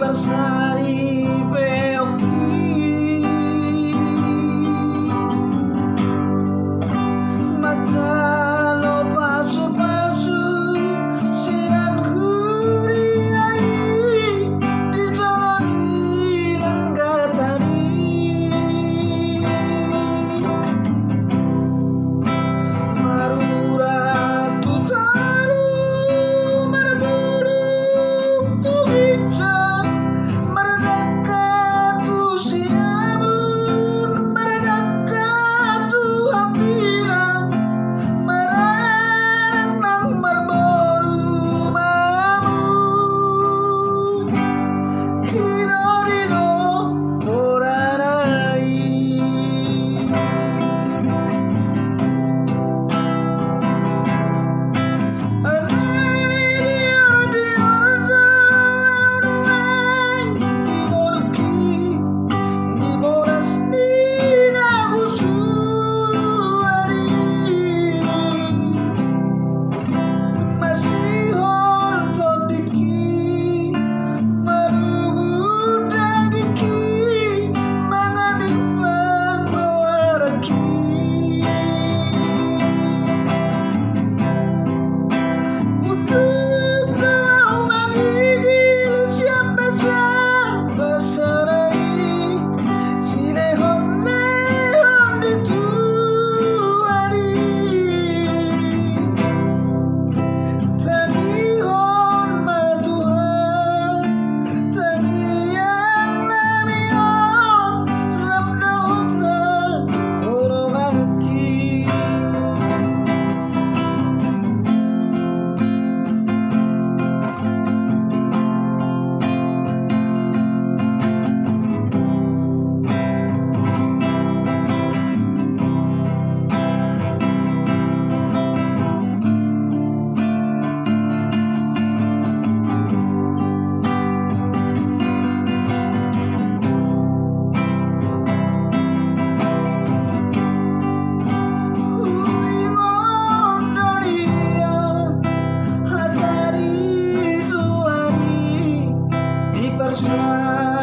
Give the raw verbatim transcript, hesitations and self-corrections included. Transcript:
Parsaripeonki manjalo pasupasu sian huria i di jolo ni langkatan i. Marurat tu Toru, marburung tu ginjang, mardangka tu Sinabung, mardangka tu Hambirang, marang nang marboru ma hamu. Hino do i do, horana i. Alai dior, dior do ahu nuaeng di dolokki, di boras ni na husuan i. Masihol tondingki, marugut dagingki, mangambing panggoaranki. Unduk do ahu manigil sian basa, basana i. Silehon-lehon ni Tuhan i. Tangihon ma Tuhan tangiang nami on, ram dohot haholonganki. Huingot do nian hata ni Tuhan i, diparsa-